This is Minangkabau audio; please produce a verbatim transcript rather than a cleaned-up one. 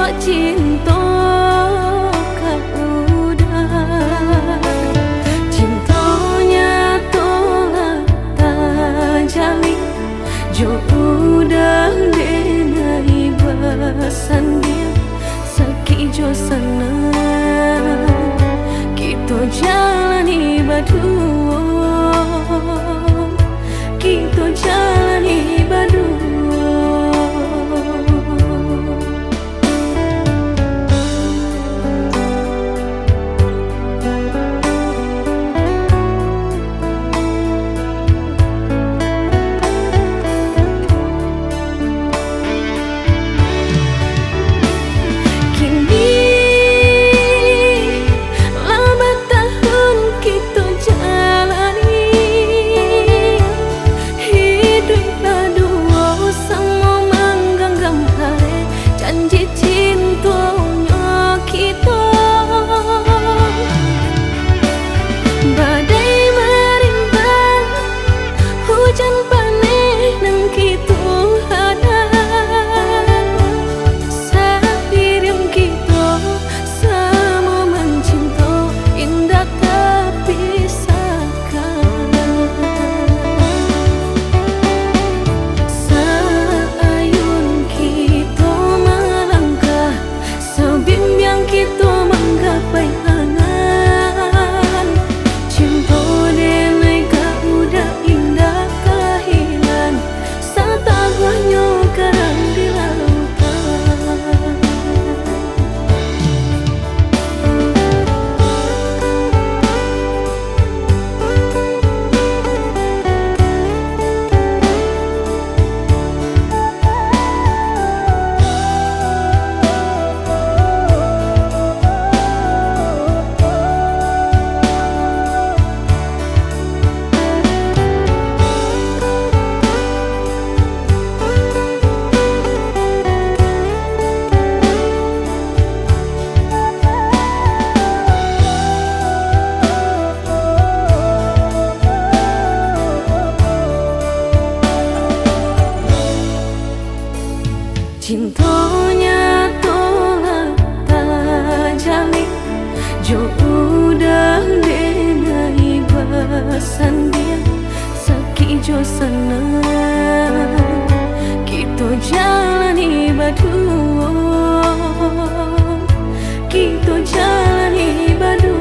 Cinto ka uda, cinto nyato lah tajalin, jo uda denai basandiang, sakik jo sanang, kito jalani baduo. Kito jalani baduo. Kini lah batahun kito jalani, hiduik baduo samo mangganggam areh janji cintonyo kito. Badai marimbang, hujan paneh nan kito hadang, sairiang kito samo mancinto, indak tapisahkan. Saayun kito malangkah, sabimbiang kito manggapai angan. Cinto denai ka uda indak ka hilang, sataguahnyo karang di lautan. Cinto nyato lah tajalin, jo uda denai basandiang, sakik jo sanang, kito jalani baduo, kito jalani baduo.